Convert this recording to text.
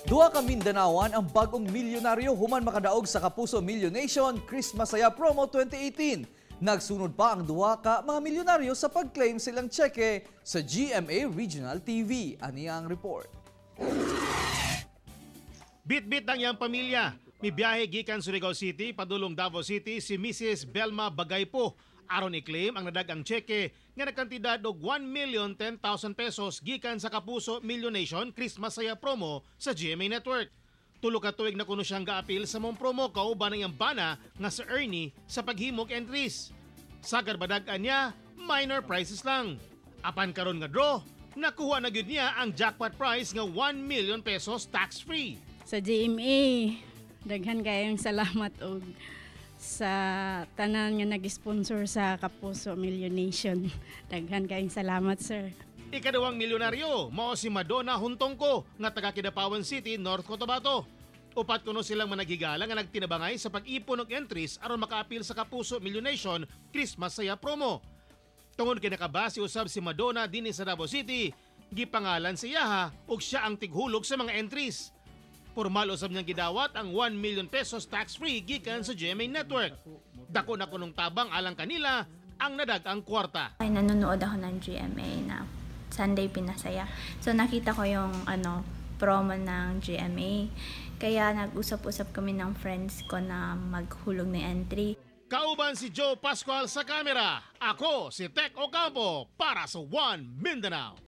Duha ka Mindanaoan ang bagong milyonaryo human makadaog sa Kapuso Millionation Christmas Saya Promo 2018. Nagsunod pa ang duha ka mga milyonaryo sa pag-claim silang tseke sa GMA Regional TV. Ani ang report. Bit-bit ang iyang pamilya. Mibiyahe gikan Surigao City padulong Davao City si Mrs. Belma Bagaypo aron i-claim ang nadag-ang tseke nga nagkantidad og 1,010,000 pesos gikan sa Kapuso Millionation Christmas Saya Promo sa GMA Network. 3 ka tuig na kuno siyang gaapil sa maong promo kauban ang iyang bana nga si Ernie sa paghimog entries. Sagad madag-an niya, minor prizes lang. Apan karon nga draw, nakuha na gyud niya ang jackpot prize nga 1 million pesos tax-free. Sa GMA, daghan kayong salamat og sa tanan nga nag-sponsor sa Kapuso Millionation. Daghan kayong salamat, sir. Ikaduhang milyonaryo, mao si Madonna Huntongko nga taga Kidapawan City, North Cotabato. Upat kuno silang managhigala nga nagtinabangay sa pag-ipon og entries aron makaapil sa Kapuso Millionation Christmas Saya Promo. Tungod kay nakabase usab si Madonna dinhi sa Davao City, gipangalan sa iyaha ug siya ang tighulog sa mga entries. Pormal usab niyang gidawat ang 1 million pesos tax-free gikan sa GMA Network. Dako na kunong tabang alang kanila ang nadag-ang kwarta. Ay, nanonood ako ng GMA na Sunday Pinasaya. So nakita ko yung promo ng GMA. Kaya nag-usap-usap kami ng friends ko na maghulog ng entry. Kauban si Joe Pascual sa kamera. Ako si Tek Ocampo para sa One Mindanao.